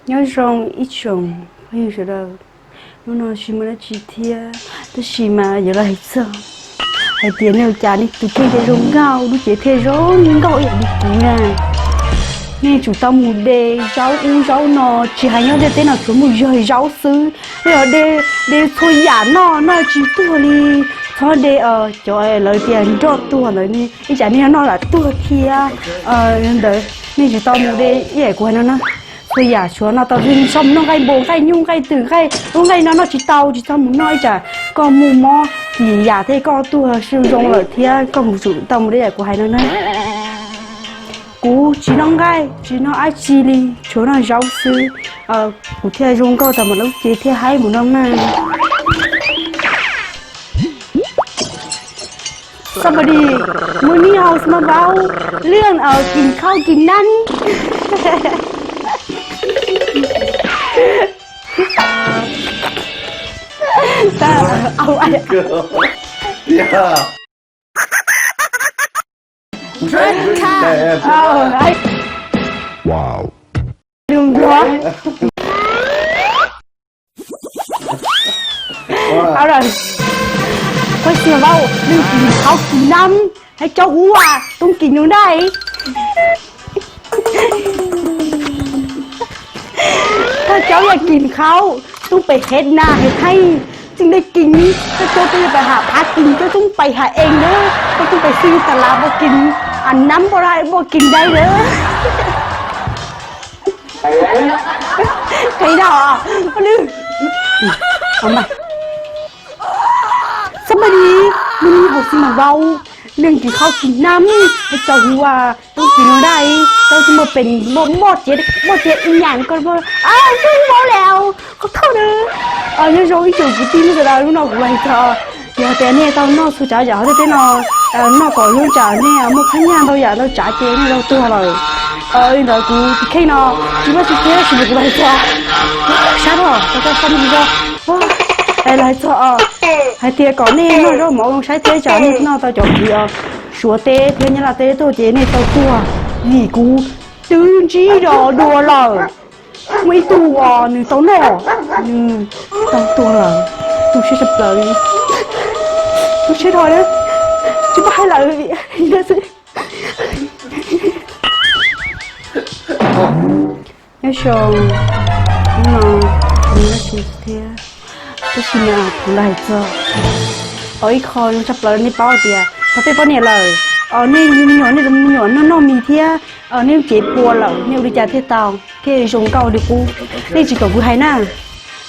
Nyob zoo ib tsoom phooj ywg sawv daws, hnub no tsis muaj dab tsi thiab, tab sis mas yuav los hais txog hais tias nej ua cas nej tus kheej thiaj zoo nkauj, lub cev thiaj zoo nkauj ib yam li kuv na. Nej tsum tau mus de zaub ub zaub no, tsis hais nyob ntiaj teb no tsuas muaj yog zaub xwb, nej yog de, de txhua yam noj, noj tsis tuag li. Txhob de cov lawv tias nroj tuag ntawd, ib tsam nej noj lam tuag thiab. Ntawd nej tsum tau mus de ib yam kuv hais no na. Txhua yam tshuav no tau, txhob mus noj nqaij npua, nqaij nyuj, nqaij twm, nqaij lub nqaij no noj tsis tau, tsis txhob mus noj, ib tsam koj muaj mob kis yam thiab koj tuag zoo lawm thiab. Koj mus tsum tau mus de yam kuv hais no na. Kuv tsis noj nqaij, tsis noj dab tsi li, tsuas noj zaub xwb, kuv thiaj zoo nkauj tas mam lub cev thiaj haib mus no mas. Somebody, มื้อนี้เฮาสิมาเว้าเรื่อง เอ่อ กินข้าวกินน้ำ เอาไอ้ Wow. Đừng nói. Ua li, koj sim vau, nws kis qhov kis nam, hais cov huv as, tub kis nws dai. Koj cov yog kis qhov, tub pem het na het thaij, txij dai kis, koj cov tub pem ham phav kis, cov tub pem ham ees na, koj tub pem xwb tas lav npau kis, a nam npau dai npau kis dai lawm. Qhia dog, ua li. Somebody, มื้อนี้เฮาสิมาเว้าเรื่องกินข้าวกินน้ำ hais cov huv as, tub kis nws dai, tau tsis muaj pem, muaj, muaj cev, muaj cev ib yam koj, tub vau lawm, qhov thawj na. Nyob zoo ib tsoom kwv tij sawv daws, hnub no kuv hais txog, yog tias nej tau noj txhua tsav yam hauv ntiaj teb no, noj kom zoo tsam nej muaj phab nyaj ntau yam ntau tsav ces nej tau tuag lawm. Li ntawd kuv tus kheej no tsis muaj tsis thiab, tab sis kuv hais txog, sab dhau, tau koj sab me ntsis zog. Es los hais txog, hais tias kom nej noj zaub mov zoo saib thiab tsam nej noj tau cov kwv Suav teb thiab Nyab Laj teb tuaj ces nej tau tuag, vim kuv twb ntsib zog dua lawm. Muaj ib tug uas nws tau noj, nws tau tuag lawm, tu siab tshaj plaws li, tu siab dhau li, tsis paub hais lawm. Nyob zoo, hnub no kuv dab tsi thiab, tab sis mas kuv los hais txog ib qho zoo tshaj plaws, nej paub tias thaum peb poj niam lawm, nej me nyuam, nej me nyuam noj noj mis thiab, nej lub cev puas lawm, nej ua li cas thiaj tau thiaj zoo nkauj li qub? Nej tsis kom kuv hais na,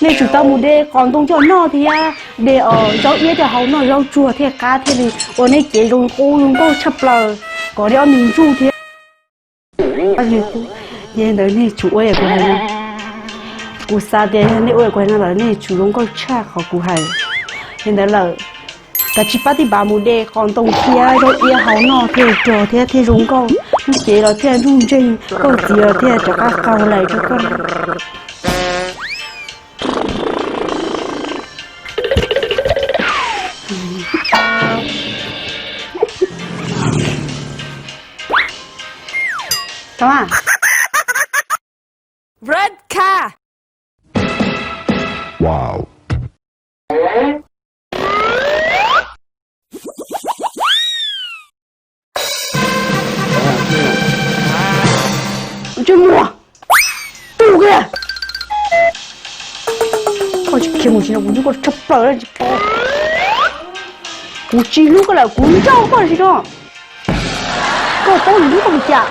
nej tsum tau mus de qos ntoo coj noj thiab de zaub iab coj haus noj, zaub tsuag thiaj qab thiaj li ua nej cev zoo qub zoo nkauj tshaj plaws, kom nej ob mis ntsuj thiab. Yog li ntawd nej tsum ua yam kuv hais no. Kuv xav tias yog nej ua yam kuv hais no lawm nej tsum zoo nkauj tshaj qhov kuv hais. Yog ntawd lawm, kav tsij pab tij pav mus de qos ntoo thiab zaub iab haus noj thiaj rog thiab thiaj zoo nkauj, lub cev los thiaj ntsuj ntseeg, koj txiv los thiaj rov qab qaug lais rau koj. Tau a. Red card. Wow. Ntsej muag, tu kiag. Koj tsis khiav mus tsis no kuv hlub koj tshaj plaws tsis paub. Kuv tsis hlub koj lawm kuv nrauj koj tsis no. Koj paub kuv hlub koj mus cas.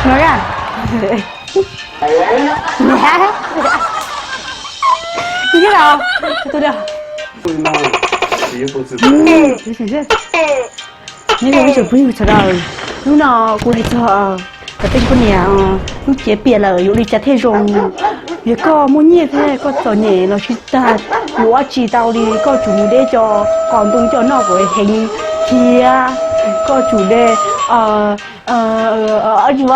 No a. Nyob zoo ib tsoom phooj ywg sawv daws, hnub no kuv hais txog cov peb tsoom poj niam lub cev piam lawm yuav ua li cas thiaj zoo. Yog koj muaj nyiaj thiab koj txom nyem los tsis tag yuav ua tsis tau li, koj tsum mus deb cov qos ntoo coj noj kom heev thiab koj tsum de, tsis